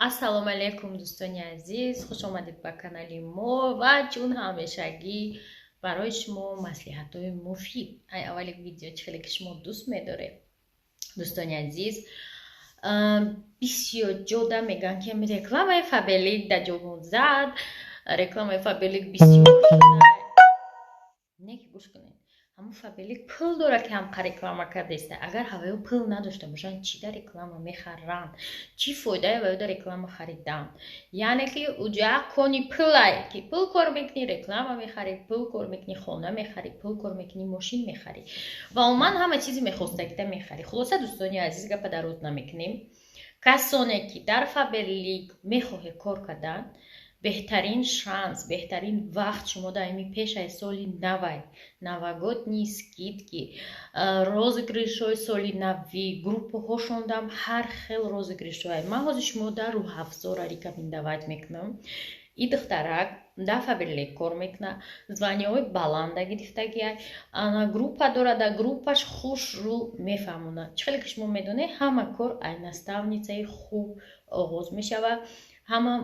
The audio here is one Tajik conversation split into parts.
Ассалому алайкум, дӯстони азиз, хуш омадед ба канали мо ва чун ҳамешагӣ барои шумо маслиҳатҳои муфид. Ай аввали видео чӣ хеле ки шумо дӯст медоред. Дӯстони азиз, бисёр ҷода мегӯянд, ки рекламаи Фаберлик дар ҷомон зад, рекламаи Фаберлик бисёр шуда. Не ки гӯш кунед, ҳамун Фаберлик пул дорад, ки ҳамқа реклама кардааст. Агар ҳаваё пул надошта бошанд, чӣ дар реклама мехаранд? Чӣ фоидае ваё дар реклама харидан? Яъне ки уҷа кони пулай, ки пул кор мекунӣ, реклама мехарӣ, пул кор мекунӣ, хона мехарӣ, пул кор мекунӣ, мошин мехарӣ ва умуман ҳама чизи мехостагита мехарӣ. Хулоса, дӯстони азиз, гапа дароз намекунем. Касоне ки дар Фаберлик мехоҳед кор кардан, беҳтарин шанс, беҳтарин вақт шумо даими пешаи соли навай, новогодний скидки, розыгрышҳои соли навӣ, группаҳошондам ҳар хел розыгрышҳое. Ман ҳозир шумо дар Рӯҳафзора рекомендовать мекунам. И духтарак дар Фаберлик кор мекунад, званияҳои баланда гирифтагиай, ана группа дорад, дар группаш хушрӯ мефаҳмонад. Чӣ хеле ки шумо медонед, ҳама кор ай наставницаи хуб оғоз мешавад, ҳама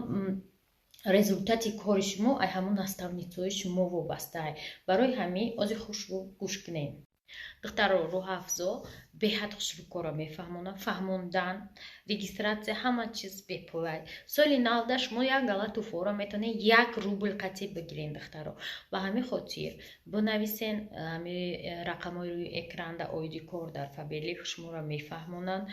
результати кори шумо ай ҳамон наставницаҳои шумо вобастаа. Барои ҳамин ози хушрӯ гӯш кунед. Духтаро, Рӯҳафзо беҳад хушрӯ корро мефаҳмонад. Фаҳмондан, регистрация, ҳама чиз бепулай. Соли навда шумо як гала туҳфаро метавонед 1 рубл қатъи бигирен. Духтаро, ба ҳамин хотир бинависен ҳами рақамҳои рӯи экранда, оиди кор дар Фаберлик шуморо мефаҳмонанд.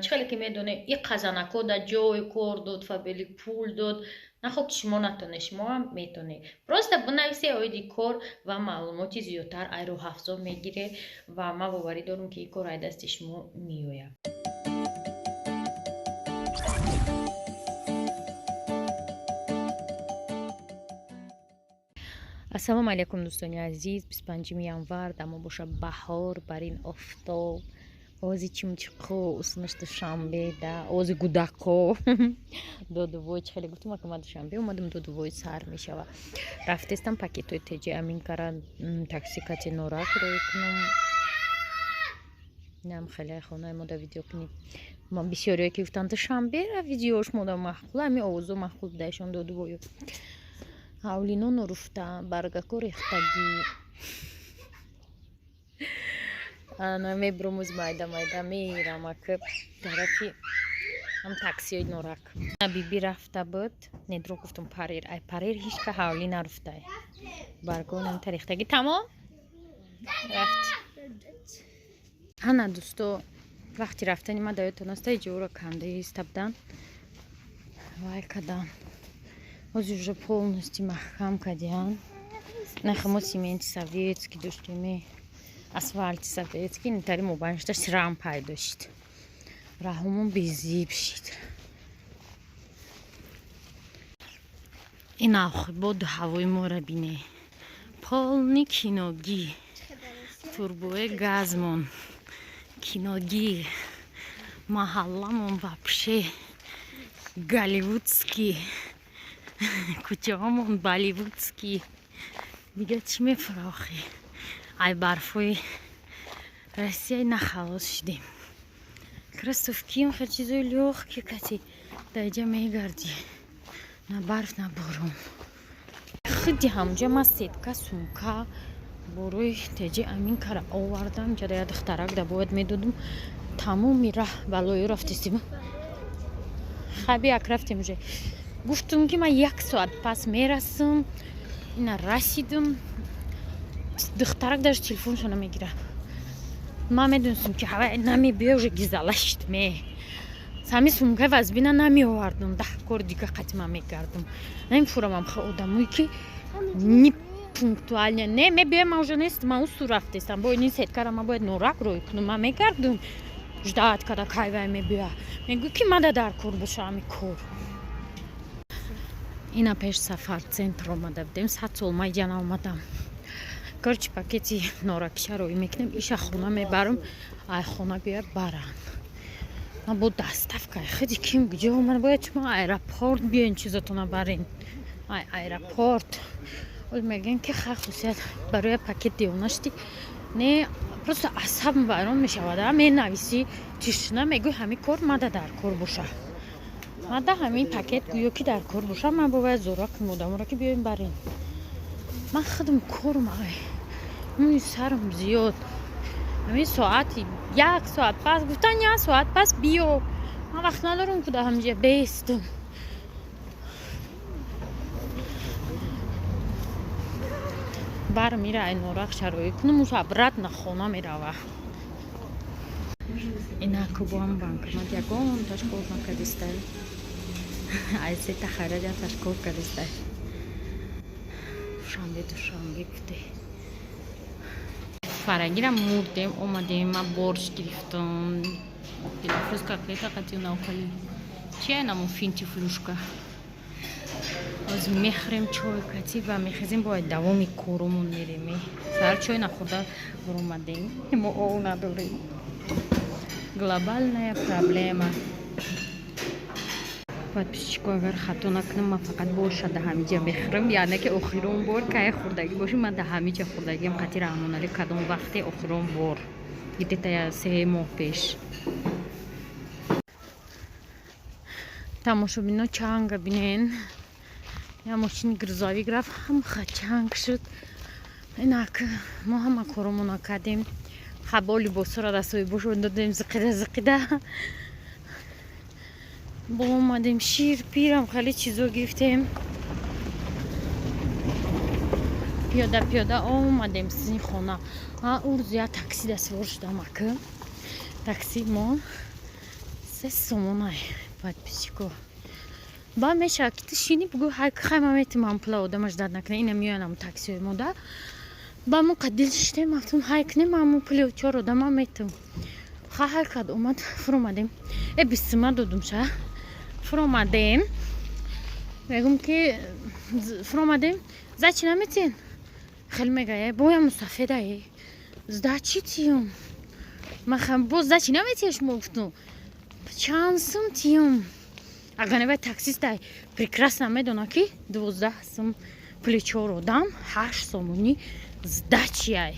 Чӣ хеле ки медонем, и қазанако дар ҷои кор дод, Фаберлик пул дод. Нахоб ки шумо натонед, шумо ҳам метонед. Просто бинависе оиди кор ва маълумоти зиёдтар ай Рӯҳафзо мегиред ва ман боварӣ дорам, ки ин кор ай дасти шумо меояд. Ассалому алайкум, дӯстони азиз. 25-уми январ дамо боша, баҳор бар ин офтоб, овози чимчиқу уснаш Душанбе да овози гудако додувой. Чӣ хеле гуфтум, ака, ман Душанбе омадам, додувой сар мешава. Рафтестам пакетҳои теҷи амин кара такси кати Норак рӯй кунам. Инам хеле хонаи мо да видео кунӣ. Бисёриое ки гуфтанд, Душанбера видеош мода маъқул, ҳами овозо маъқул будаишон, додувою ҳавлино нуруфта, баргако рехтагӣ. Ана мебурам, оз майда майда мерам, ака, тарафи ҳам таксиҳои Норак. Биби рафта буд, недро гуфтум, парер ай парер ҳичка ҳавлӣ наруфтай, баргонам тарехтагӣ, тамом рафт. Ана, дӯсто, вақти рафтани ма даётон аста, иҷоро канда иста будан, вай кадан, ҳозир уже полностью маҳкам кардиан. Нахи мо цементи советский доштем, асфальти советский, интари мобайншда шрам пайдо шид, раҳумон безиб шид. Ин боду ҳавои моро бине, полный киногӣ, турбои газмон киногӣ, маҳалламон вообще голливудский, кӯчаҳомон болливудский. Дига чӣ мефурохӣ? Ай барфои Россия на халос шудем. Кроссовкиам хел чизои лёгкий кати даиҷа мегардӣ, на барф, на борон. Худи ҳамҷа ма сетка, сумка борои теҷи амин кара овардам. Ҷада я духтарак да бояд медодум, тамоми раҳ балоё рафтистим. Хаби як рафтем, уже гуфтум, ки ман як соат пас мерасам. Ина расидум, духтарак даже телефоншо намегирад. Ман медонистам, ки ҳава намебиё, уже гизала шид, ме сами сумкаи вазбина намеовардум, 10 кор дига қати ман мегардум. Намефурамам хе одамое ки не пунктуально не мебиём. Ман уже нест, ман усу рафтестам, бо ин сеткара ман бояд Норак рӯй кунам. Ман мегардум, ждать када, кай вай мебиёя. Мегӯ, ки мада дар кор боша ҳами кор. Ина пеш Сафар Центр омада будем, 100 сол ма иҷа наомадам. Короче, пакети норакиша рӯй мекунем, иша хона мебарам, ай хона бия баран. Ман бо доставка худи ким куҷо омада бояд, шумо аэропорт биёен, чизотона барен ай аэропорт. Ол мегӯем, ки ха хусусият барои пакет девона шудӣ. Не, просто асаб вайрон мешавад. Менависӣ, тишина, мегӯй, ҳамин кор мада дар кор боша. Ман да ҳамин пакет гӯё ки дар кор бошам, ман бояд зора кунам одаморо ки биёем барем. Ман худам корм ай. Мӯи сарам зиёд. Ҳамин соати як соат пас гуфтан, як соат пас биё. Ман вақт надорам ку дар ҳаминҷа бестам. Бар мира ай норақ шароӣ кунам, уж обратно хона мерава. Инаку бо ҳам банкомат ягон ташкор накардистай. Ай сета хайраҷа ташкор кардистай. Душанбе, душанбе гуфте. Фарагира мурдем, омадем, ман борщ гирифтам. Дилафрӯз котлета қатӣ навхали. Чия наму финтифлюшка. Ҳозир мехӯрем чой кати ва мехезем, бояд давоми корумон мерем. Саҳар чой нахӯрда баромадем. Мо ов надорем. Глобальная проблема. Подписчико, агар хато накунам, ман фақат борша да ҳамиҷа мехӯрам. Яъне ки охирон бор кай хӯрдагӣ бошем, ман да ҳамиҷа хӯрдагиам қати Раҳмоналӣ кадом вақте охирон бор? Где-то 3 моҳ пеш. Тамошобино, чанга бинен. Я мошини грузовик рафт, ҳамха чанг шуд. Инак мо ҳама коромона кардем. Хабо либосҳоро дастҳои додем, зиқида зиқида. Бо омадем, шир пирам хеле чизо гирифтем. Пиёда пиёда омадем сини хона. Урз я такси да савор шудам ака. Такси мо 3 сомонай, подписчико. Ба мешава ки ту шини бугӯ ҳай хай ма метимам пула одамаш дад накунад. Ина меоянам таксиҳои мо да. Ба мо қадил шиштем, афтум ҳай кунем, аммо пули чор одама метим. Ха ҳай кад омад, фуромадем. Э 20 сума додум ша. Фуромадем. Мегум ки фуромадем. Сдачи наметиен? Хеле мега, э боя мусафеда э. Сдачи тиюм. Ман хам боз сдачи наметиеш шумо гуфтум. Чанд сум тиюм? Агар не вай таксист ай прекрасно медона ки 12 сум пули чор одам 8 сомонӣ сдачи ай.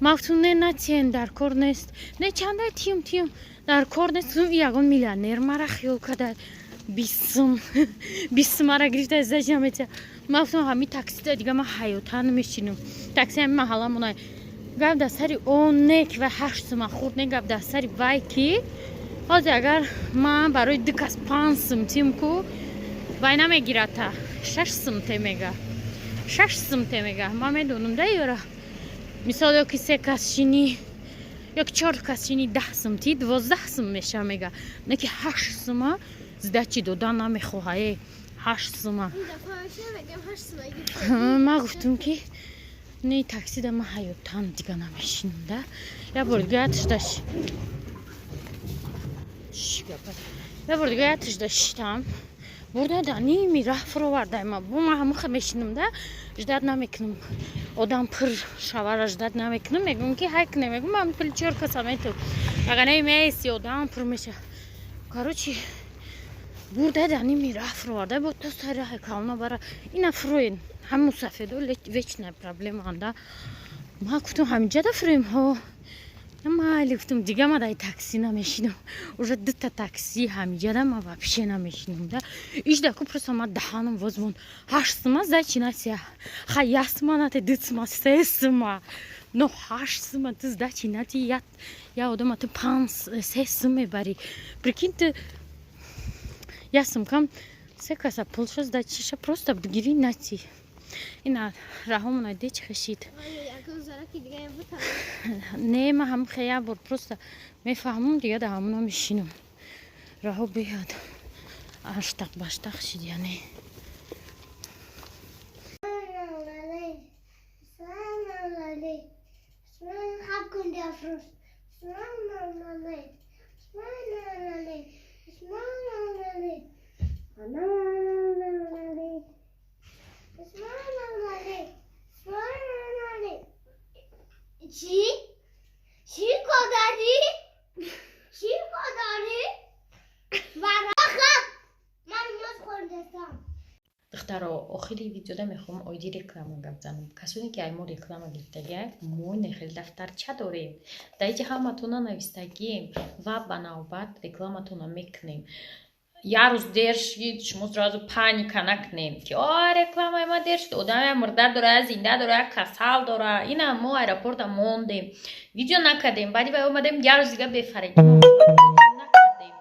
Ман гуфтум не, натиен, дар кор нест. Не, чандай тиюм, тиюм, дар кор нест. Гуфтум ягон миллионер мара хиёл карда 20 сум, 20 сум мара гирифта сдачи наметия. Ман гуфтум ҳамин таксида дига ман ҳаётан мешинам. Такси ҳамин маҳалламонай. Гап дар сари он не ки вай 8 сума хурд не, гап дар сари вай ки ҳозир агар ман барои ду кас 5 сум тим ку, вай намегирад та 6 сум те мега. 6 сум те мега. Ман медонам да ёра. Мисол ё ки се кас шинӣ, ё ки чор кас шинӣ, 10 сум ти, 12 сум меша мега. Не ки 8 сума сдачи додан намехоҳа е. 8 сума. Ман гуфтум ки не, таксида ман ҳаётан дига намешинам да. Як бор дига ятишдаш. Як бор дига ятишда шитам. Бурда да ними раҳ фуровардай ма. Бо ман ҳамаха мешинам да, ждать намекунам. Одам пур шавара ждать намекунам. Мегӯм ки ҳай кунем. Мегӯм ман пули чор каса метум. Агар не меести одам пур меша. Короче, бурда да ними раҳ фуровардай, бо то сари раҳи калона бара. Ина фуроен. Ҳам мусафедо вечная проблема анда. Ман гуфтум ҳаминҷа да фуроем ҳо. Майли гуфтум, дига ма дай такси намешинам. Уже дута такси ҳамиҷада ма вообще намешинам да. Ижда ку просто ма даҳанам возмон. 8 сума сдачи натия. Ха як сума нате, 2 сума, 3 сума. Но 8 сума ту сдачи нати, я одама ту панҷ се сум мебарӣ. Прикинь, ту як сум кам се каса пулша сдачиша просто бигирӣ нати. Ина раҳомона де чӣ хешид. Не, ман ҳам хе як бор просто мефаҳмам, дига дар ҳамона мешинам. Раҳо беҳад аштақ баштақ шид яъне. Чӣ? Чӣ кодарӣ? Чӣ кодарӣ? Ман моз хӯрдастам. Духтаро, охири видеода мехоҳам оиди реклама гап занам. Касоне ки ай мо реклама гирифтагиак, мо нехел дафтарча дорем. Дар иҷа ҳаматона навистагием ва ба навбат рекламатона мекунем. Як рӯз дер шид, шумо сразу паника накунем, ки о, рекламаи ма дер шуд. Одаме мурда дора, зинда дора, касал дора. Ина мо аэропорта мондем, видео накардем. Баъди вай омадем, як рӯз дига бефарегӣ накардем.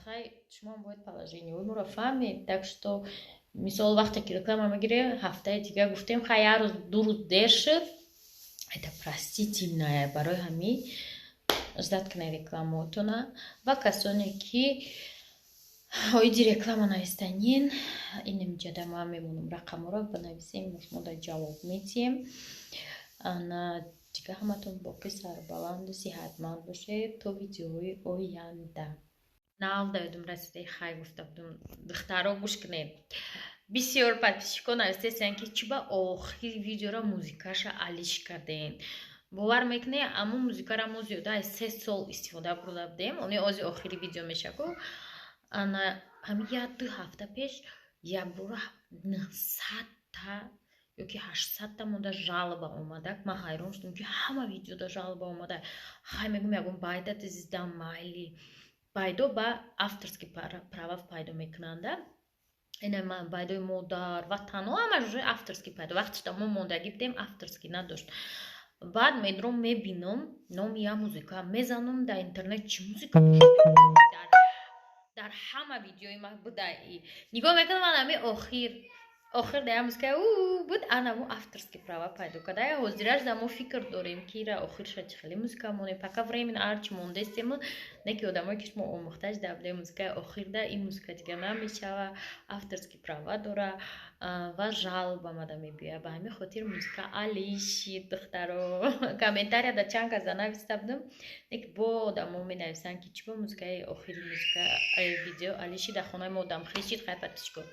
Хай, шумоам бояд положениҳои моро фаҳмед. Так что, мисол, вақте ки реклама мегирем, ҳафтаи дига гуфтем, хай, як рӯз, 2 рӯз дер шуд, это простительное. Барои ҳамин ждать кунед рекламаотона. Ва касоне ки оиди реклама навистанин, инамиҷада ман мемонам рақамҳоро, бинависем, шумо дар ҷавоб медиҳем. Ана дига, ҳаматон боқӣ сарбаланду сиҳатманд бошед то видеоҳои оянда. Нав давидум расидаи, хай, гуфта будум. Духтаро, гӯш кунед, бисёр подписчикон навистесиян, ки чӣ ба охири видеоро музикаша алиш кардем. Бовар мекунед, аммо музикаро мо зиёда аз 3 сол истифода бурда будем. Они ози охири видео мешаку. Ана ҳамин як ду ҳафта пеш якбора 900-та ёки 800-та монда жалоба омада. Ман ҳайрон шудам, ки ҳама видеода жалоба омада. Хай, мегӯм, ягон байда дизидам, майли, байдо ба авторский права пайдо мекунанда. Ина байдои модар, ватано, ҳамаш уже авторский пайдо. Вақтишда мо мондагӣ будем, авторский надошт. Баъд медром, мебинам, номи як музыка мезанам дар интернет, чӣ музыка дар ҳама видеои ма буда. Нигоҳ мекунам, ман ҳами охир дар як музыка буд, анаму авторский права пайдо карда. Ҳозираш да мо фикр дорем, ки ира охирша чӣ хеле музыка монем. Пока временно арчи мондестему, не ки одамое ки шумо омӯхташ дар будаи музыкаи охирда, ин музыка дига намешава, авторский права дора ва жалоба омада мебиёяд. Ба ҳамин хотир музыка алишид. Духтаро, комментария да чанд кас да нависта будам, не ки бо одамо менависанд, ки чӣ ба музыкаи охири музыка видео алишид. Дар хонаи мо одам хешид. Хай, подписчико.